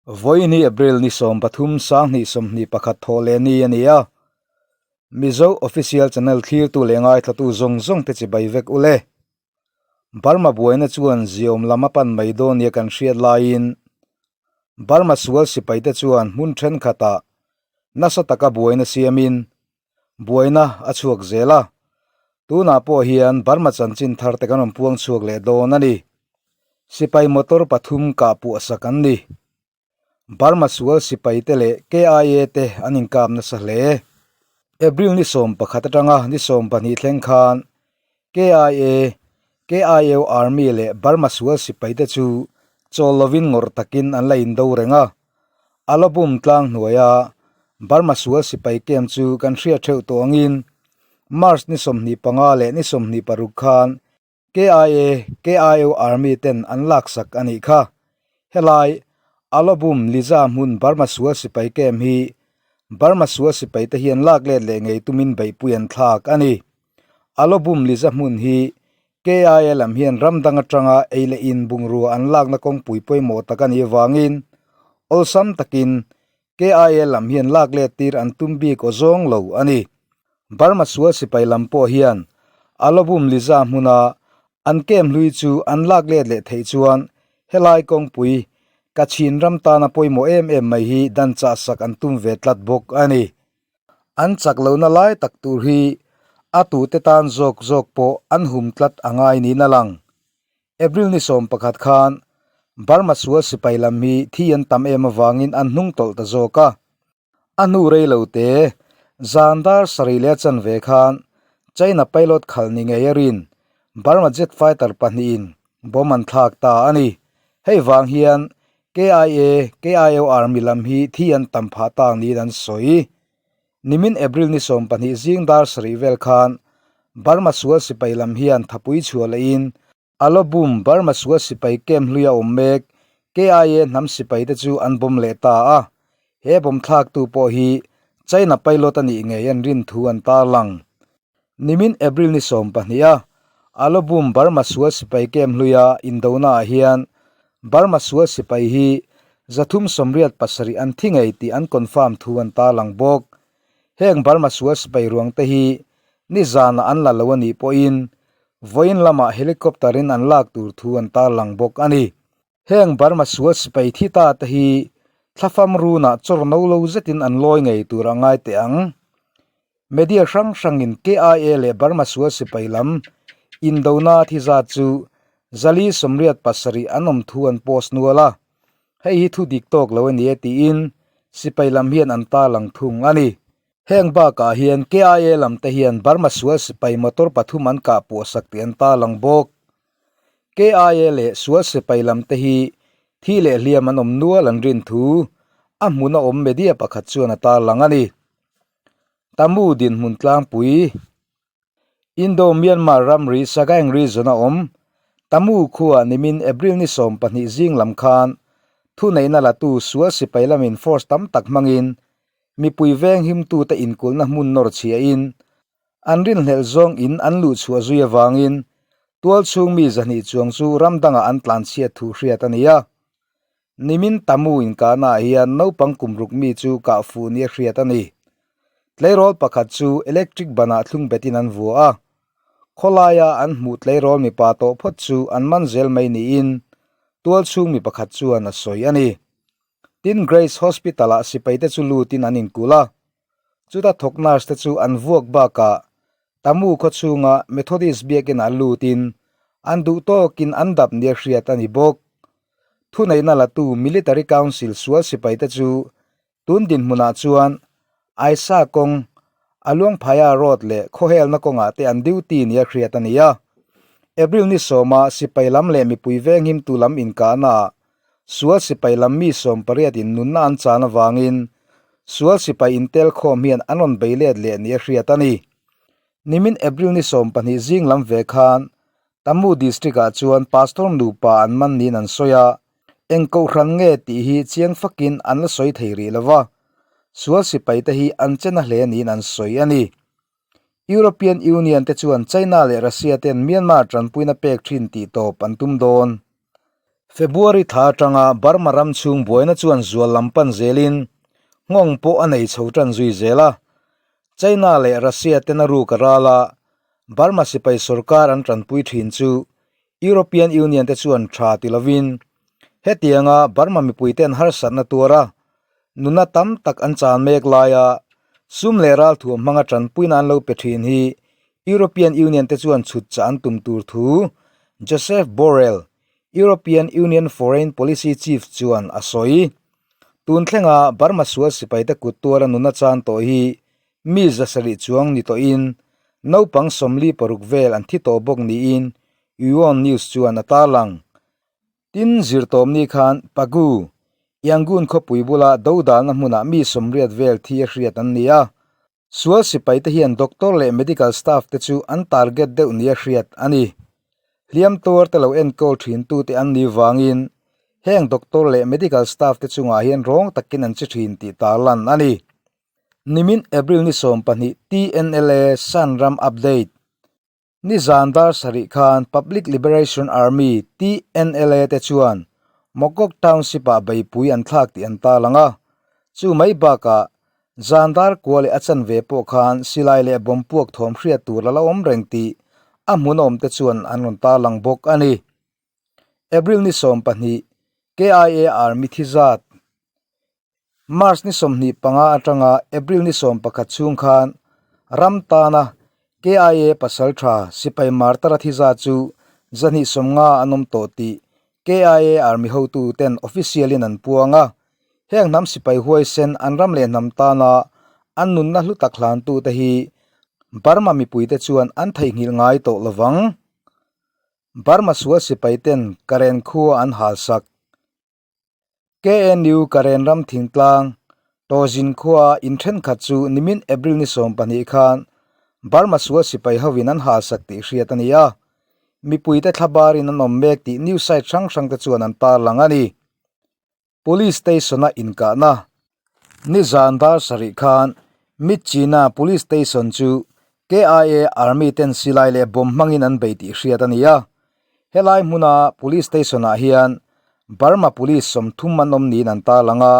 Vawiin hi April ni 13 2021 thawh leh ni a ni a. Mizo Official Channel thlirtu leh ngaithlatu zawng zawng te chibai vek ule. Burma buaina chuan ziawm lam a pan mai dawn nia kan hriat laiin Burma sual sipaite chuan hmun thenkhatah nasa taka buaina siamin buaina a chhuak zel a, tunah pawh hian Burma chanchin thar te kan rawn puang chhuak leh dawn a ni. Sipai motor pathum kah puah sak an ni. Burma sual sipai te leh KIA te an inkap nasa hle. April ni 11 atanga ni 12 thleng khan KIA, KIO Army leh Burma sual sipai te chu chawl lovin ngawrh takin an la indo reng a. Alabum tlang hnuaia Burma sual sipai camp chu kan hriat theuh tawh angin March ni 25 leh ni 26 khan KIA, KIO Army ten an laksak a nih kha. Helai Alabum Liza hmun Burma sual sipai camp hi Burma sual sipai te hian lak let leh ngei tumin beihpui an thlak a ni. Alabum Liza hmun hi KIA lam hian ram dang atanga ei leh in bungrua an lakna kawngpui pawimawh tak a nih avangin awlsam takin KIA lam hian lak let tir an tum bik aw zawng lo a ni. Burma sual sipai lam pawh hian Alabum Liza hmuna an kem hlui chu an lak let leh theih chuan helai kawngpui Kachin ram tana pawimawh em em mai hi dan chahsak an tum ve tlat bawk a ni. An chak lohna lai tak tur hi a tute tan zawk zawk pawh an hum tlat a ngai niin a lang. April ni 11 khan Burma sual sipai lam hi thi an tam em avangin an hnung tawlh ta zawk a. A hnu rei lo te, zan dar sarih leh a chanve khan China pilot khalh ni ngei a rin Burma jet fighter pahnihin bomb an thlak ta a ni. Hei vang hian KIA, KIO Army lam hi thi an tam phah tak niin an sawi. Nimin April ni 12 zing dar sarih vel khan Burma sual sipai lam hian thapui chhuah lehin Alobum Burma sual sipai camp hlui a awm mek KIA hnam sipai te chu an bawm leh ta a. He bawm thlaktu pawh hi China pilot a nih ngei an rin thu an tarlang. Nimin April ni 12 a Alobum Burma sual sipai camp hluia indona ah hian Burma sual sipai hi 387 an thi ngei tih an confirm thu an tarlang bawk. Heng Burma sual sipai ruang te hi nizanah an la lo a nih pawhin vawiin lamah helicopter in an lak tur thu an tarlang bawk a ni. Heng Burma sual sipai thi ta te hi thlafam runah chawr no lo zetin an lawi ngei tur a ngai teh ang. Media hrang hrangin KIA leh Burma sual sipai lam indona thi zat chu 487 an awm thu an post nual a, hei hi thu dik tawk lo a ni e tiin sipai lam hian an tarlang thung a ni. Heng bakah hian KIA lam te hian Burma sual sipai motor pathum an kah puahsak tih an tarlang bawk. KIA leh sual sipai lam te hi thi leh hliam an awm nual an rin thu a hmun a awm media pakhat chuan a tarlang a ni. Tamu dinhmun tlangpui Indo-Myanmar ramri Sagaing region a awm Tamu khua nimin April ni 12 zing lam khan thuneihna latu sual sipai lamin force tam tak hmangin mipui veng himtute inkulhna hmun nawr chhiahin An rinhlelh zawng in an luh chhuah zui avangin tual chhung mi zahnih chuang chu ram dangah an tlan chhiat thu hriat a ni a. Nimin Tamu inkahnaah hian naupang kum ruk mi chu kah fuh nia hriat a ni. Tleirawl pakhat chu electric banah thlung betin an vua a. Khawlaia an hmuh tleirawl mipa tawh phawt chu an man zel mai niin tual chhung mi pakhat chuan a sawi a ni. Tin Grace Hospital-ah sipaite chu lutin an inkulh a. Chuta thawk nurse te chu an vuak bakah Tamu khaw chhunga Methodist biakinah lutin an duh tawkin an dap nia hriat a ni bawk. Thuneihna latu Military Council sual sipaite chu tun dinhmunah chuan Aisa kawng, Aluangphaya Road leh khawhelna kawngah te an duty nia hriat a ni a. April ni sawma sipai lam leh mipui venghimtu lam inkahnaah Sual sipai lam mi 18 in nunna an chan avangin sual sipai intel khawm hian an rawn bei let leh nia hriat a ni. Nimin April ni 12 zing lam ve khan Tamu District ah chuan Pastor nupa an man niin an sawi a, eng kohhran nge tih hi chiang fakin an la sawi thei rih lova, sual sipai te hi an che na hle niin an sawi a ni. European Union te chuan China leh Russia ten Myanmar tanpuina pek thin tih tawp an tum dawn. February thla atanga Burma ram chhung buaina chuan zual lam pan zelin nghawng pawh a nei chho tan zui zel a. China leh Russia ten a ruk a ral a, Burma sipai sorkar an tanpui thin chu European Union te chuan tha ti lovin hetianga Burma mipuiten harsatna tuara nuna tam tak an chan mek laia sum leh ralthuam hmanga tanpuina an lo pe thin hi European Union te chuan chhut chah an tum tur thu Josep Borrell, European Union Foreign Policy Chief chuan a sawi. Tun thlenga Burma sual sipaite kut tuara nuna chan tawh hi mi 700 chuang ni tawhin naupang 46 vel an thi tawh bawk niin Yuon News chuan a tarlang. Tin, zirtawmni khan Pagu, Yangon khawpui bula dodalna hmunah mi 80 vel thi a hriat an ni a. Sual sipaite hian doctor leh medical staff te chu an target deuh nia hriat a ni. Hliam tuar te lo enkawl thintute an ni vangin heng doctor leh medical staff te chungah hian rawng takin an che thin tih tarlan a ni. Nimin April ni 12 TNLA San ram update. Nizan dar sarih khan Public Liberation Army, TNLA, te chuan Mogok Township-ah beipui an thlak tih an tarlang a. Chu mai bakah zan dar kua leh a chanve pawh khan silai leh bomb puak thawm hriat tur a la awm reng tih a hmunawm te chuan an rawn tarlang bawk a ni. April ni 12 KIA Army thi zat March ni 25 atanga April ni 11 chhung khan ram tana KIA pasal tha sipai martar a thi zat chu 250 an awm tawh tih KIA Army hotu ten official in an puang a. Heng hnam sipai huaisen an ram leh hnam tana an nunna hlu tak hlantu te hi Burma mipuite chuan an theihnghilh ngai tawh lovang. Burma sual sipai ten Karen khua an halsak. KNU Karen ram thingtlang Tawzin khua in thenkhat chu nimin April ni 12 khan Burma sual sipai hovin an halsak tih hriat a ni a. Mipuite thlabarin an awm mek tih news site hrang hrang te chuan an tarlang a ni. Police station-a inkahna nizan dar sarih khan Myitkyina Police Station chu KIA Army ten silai leh bomb hmangin an bei tih hriat a ni a. Helai hmuna Police Station ah hian Burma Police 30 an awm niin an tarlang a,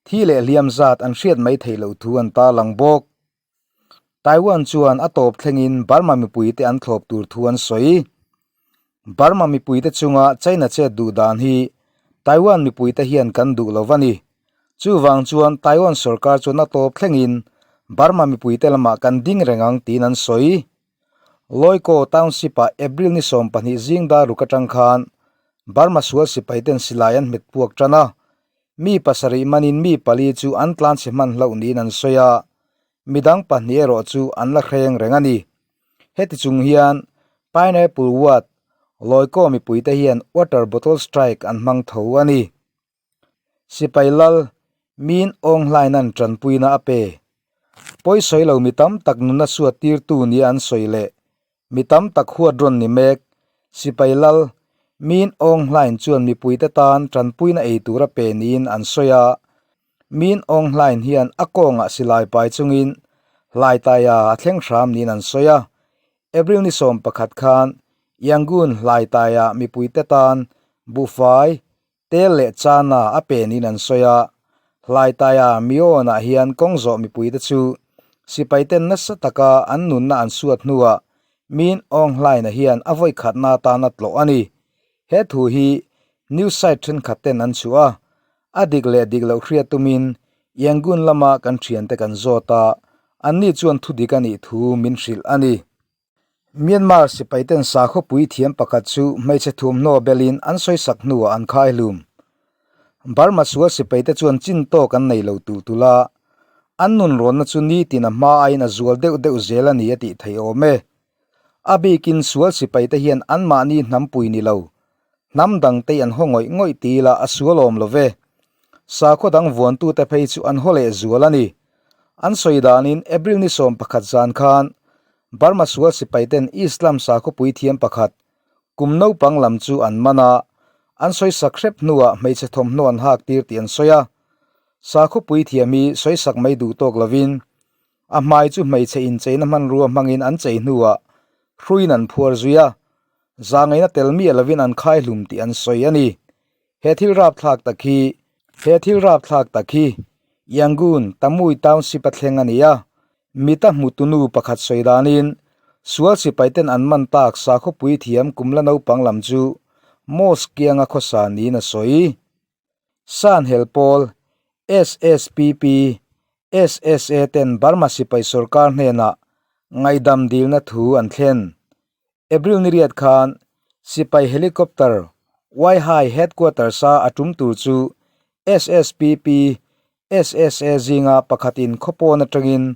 thi leh hliam zat an hriat mai theih loh thu an tarlang bawk. Taiwan chuan a tawp thlengin Burma mipuite an thlawp tur thu an sawi. Burma mipuite chunga China chet duh dan hi Taiwan mipuite hian kan duh lo va ni. Chuvang chuan Taiwan sorkar chuan a tawp thlengin Burma mipuite lamah kan ding reng ang tiin an sawi. Loikaw Township-ah April ni 12 zing dar ruk atang khan Burma sual sipaiten silai an hmet puak tan a, mi pasarih manin mi pali chu an tlanchhe hman hlauh niin an sawi a, midang pahnih erawh chu an la hreng reng a ni. Heti chung hian Pineapple Ward, Loikaw mipuite hian water bottle strike an hmang tho a ni. Sipai lal Min Aung Hlain-a'n tanpuina a pe. Pawisawi lo mi tam tak nuna suat tirtu nia an sawi leh mi tam tak huat rawn ni mek. Sipai lal Min Aung Hlain chuan mipuite tan tanpuina ei tur a pe niin an sawi a. Min Aung Hlain hian a kawngah silai pai chungin Hlaitaia a thleng hram niin an sawi a. April ni 11 khan Yangon Hlaitaia mipuite tan buhfai Tel leh Chana a pen in an sawi a, Hlaitaia Mioan-ah hian kawng zawh mipuite chu sipaiten nasa taka an nunna an suat hnuah Min Aung Hlain-a hian a vawi khatna atan a tlawh a ni. He thu hi news site thenkhat ten an chhuah a, a dik leh dik loh hriat tumin Yangon lama kan thiante kan zawt a, anni chuan thu dik a nih thu min hrilh a ni. Myanmar sipaiten sakhawpui thiam pakhat chu hmeichhe thuamhnaw belin an sawisak hnuah an khai hlum. Burma sual sipaite chuan chin tawk an nei lo tulh tulh a, an nunrawnna chu nitin a hma aiin a zual deuh deuh zel a ni a tih theih awm e. A bikin sual sipaite hian anmahni hnampui ni lo, hnam dangte an haw ngawih ngawih ti ila a sual awm lo ve. Sakhaw dang vuantute phei chu an haw leh zual a ni. An sawi danin April ni 11 zan khan Burma sual sipaiten Islam sakhawpui thiam pakhat, kum naupang lam chu an man a, an sawisak hrep hnuah hmeichhe thawmhnaw an hak tir tih an sawi a. Sakhawpui thiam hi sawisak mai duh tawk lovin a hmai chu hmeichhe incheina hmanrua hmangin an chei hnuah hruiin an phuar zui a, zangaina tel miah lovin an khai hlum tih an sawi a ni. He thil rapthlak tak hi He thil rapthlak tak hi Yangon, Tamui Township a thleng a ni a. Mita hmutunu pakhat sawi danin sual sipaiten an man tak sakhawpui thiam kumla naupang lam chu mosque kianga khawsa niin a sawi. San hel pawl, SSPP, SSA ten Burma sipai sorkar hnenah ngaihdam dilna thu an thlen. April ni riat khan sipai helicopter Waihai headquarters a a tum tur chu SSPP, SSA zinga pakhatin khawpawn atangin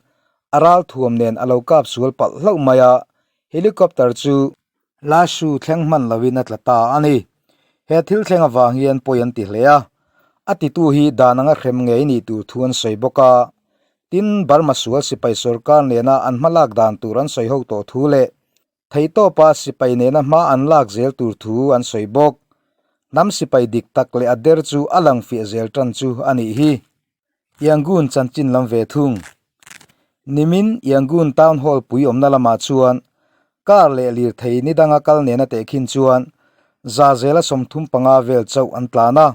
a ralthuam nen a lo kap sual palh hlauh mai a, helicopter chu Lashu thleng hman loin a tla ta a ni. He thil thleng avang hian pawi an ti hle a, a titu hi dan anga hrem ngei nih tur thu an sawi bawk a. Tin, Burma sual sipai sorkar nena an hma lak dan tur an sawi ho tawh thu leh theihtawpa sipai nena hma an lak zel tur thu an sawi bawk. Hnam sipai dik tak leh a der chu a lang fiah zel tan chu a nih hi. Yangon chanchin lam ve thung. Nimin Yangon Town Hall pui awmna lamah chuan car leh lirthei ni danga kal nena tehkhin chuan za zela 35 vel chauh an tlan a,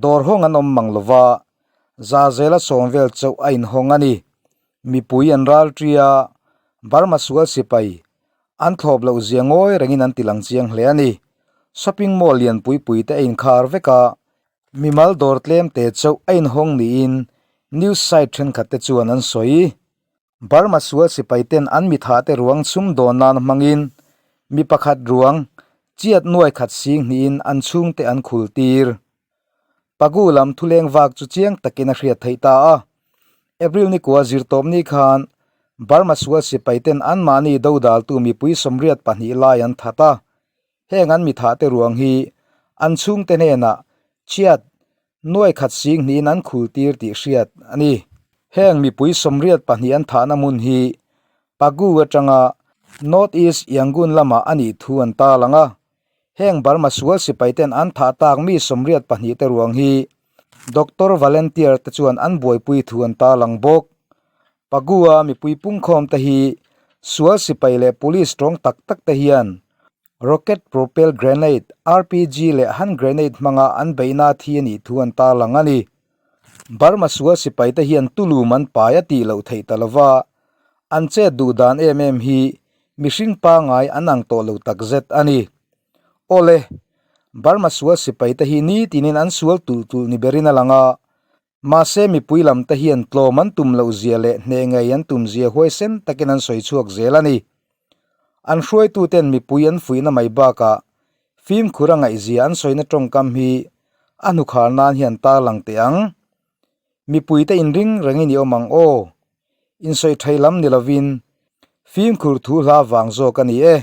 dawr hawng an awm mang lova, za zela 10 vel chauh a inhawng a ni. Mipui an ral ṭi a, Burma sual sipai an thlawp loh zia ngawi rengin an ti lang chiang hle a ni. Shopping mall lian pui pui te a inkhar vek a, Mimal dawr tlem te chauh a inhawng niin news site thenkhat te chuan an sawi. Burma sual sipai ten an mitha te ruang chhum dawn nan hmangin mi pakhat ruang chiat nuai khat sing hnihin an chhungte an khul tir. Pagu lam thuleng vak chu chiang takin a hriat theih ta a. April ni kua zirtawp ni khan Burma sual sipai ten anmahni dodaltu mipui 82 lai an that a. Heng an mithah te ruang hi an chhungte hnenah chhiat nuai khat sing hnihin an khul tir tih hriat a ni. Heng mipui 82 an thahna hmun hi Pagu atanga North East Yangon lamah a nih thu an tarlang a. Heng Burma sual sipai ten an thah tak mi 82 te ruang hi Doctor Volunteer te chuan an buaipui thu an tarlang bawk. Pagua mipui pungkhawm te hi sual sipai leh police tawng tak tak te hian rocket propel grenade, RPG, leh hand grenade hmanga an beihna thi a nih thu an tarlang a ni. Burma sual sipai te hian tulum an pai a tih loh theih ta lova, an chet duh dan em em hi mihring pangai an ang tawh lo takzet a ni. Awle, Burma sual sipai te hi nitinin an sual tulh tulh ni berin a lang a, Mahse mipui lam te hian tlawm an tum loh zia leh hneh ngei an tum zia huaisen takin an sawi chhuak zel a ni. An hruaituten mipui an fuihna mai bakah fimkhur a ngaihzia an sawina tawngkam hi a hnukhar nan hian tarlang teh ang. Mipuite inring rengin i awm ang aw. Insawi thei lam ni lovin fimkhur thu hla vang zawk a ni e.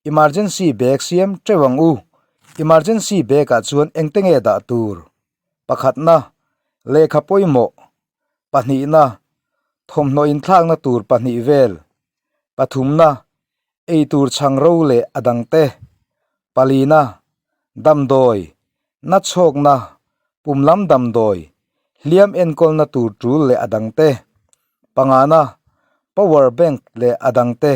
Emergency bag siam teuh ang u. Emergency bag ah chuan engte nge dah tur? Pakhatna, lehkha pawimawh. Pahnihna, thawmhnaw inthlakna tur pahnih vel. Pathumna, eitur chhang ro leh a dangte. Palina, damdawi, nachhawkna, pumlam damdawi, hliam enkawlna tur tul leh a dangte. Pangana, power bank leh a dangte.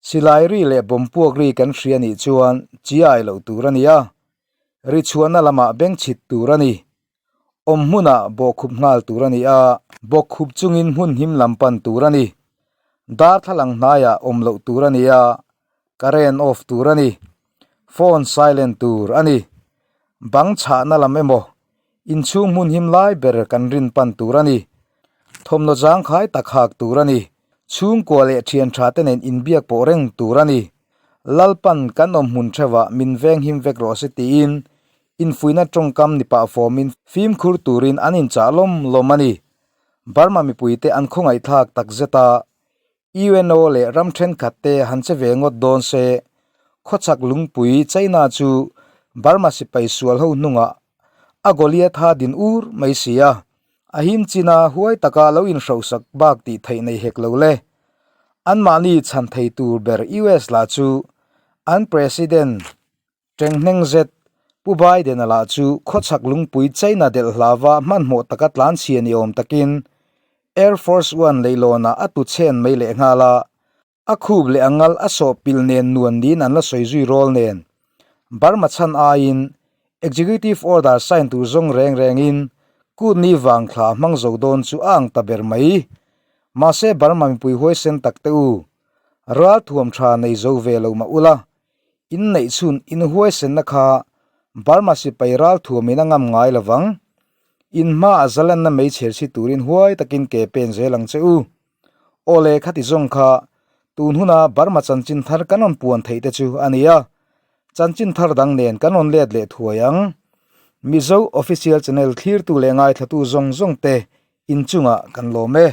Silai ri leh bawmpuak ri kan hria nih chuan chiai loh tur a ni a. Ri chhuahna lamah beng chhit tur a ni. Awm hmunah bawhkhup nghal tur a ni a, bawkkhup chungin hmun him lam pan tur a ni. Darthlalang hnaiah awm loh tur a ni a, current off tur a ni. Phone silent tur a ni. Bang chhahna lam emaw, inchhung hmun him lai ber kan rin pan tur a ni. Thawmhnaw zangkhai tak hak tur a ni. Chhungkua leh thian tha te nen inbiak pawh reng tur a ni. Lalpan kan awm hmun theuhah min veng him vek rawh se tiin infuihna tawngkam ni pah fawmin fimkhur turin an inchah lawm lawm a ni. Burma mipuite an khawngaihthlak takzet a, UNO leh ram thenkhat te han che ve ngawt dawn se, khawchhak lungpui China chu Burma sipai sual ho hnungah a Goliatha din ur mai si a, a him china huai taka lo inhrohsak bak tih theih nei hek lo le. Anmahni chhan thei tur ber US lah chu an President Tenghneng zet Pu Biden-a lah chu khawchhak lungpui China delh hlava hmanhmawh taka tlanchhia ni awm takin Air Force One leihlawnah a tu chhen mai lehnghal a, A khup leh a ngal a sawh pil nen nuan niin an la sawi zui rawl nen. Burma chhan aiin Executive Order sign tur zawng reng rengin kut ni vang thla hmang zo dawn chu a ang ta ber mai. Mahse Burma mipui huaisen tak te u, ral thuam tha nei zo ve lo mah ula, in neih chhun in huaisenna kha Burma sipai ral thuamin a ngam ngai lovang. In hmaah zalenna meichher si turin huai takin ke pen zel ang che u. Awle khati zawng kha tun huna Burma chanchin thar kan rawn puan theih te chu a ni a, chanchin thar dang nen kan rawn let leh thuai ang. Mizo Official Channel thlirtu leh ngaithlatu zawng zawng te inchungah kan lawm e.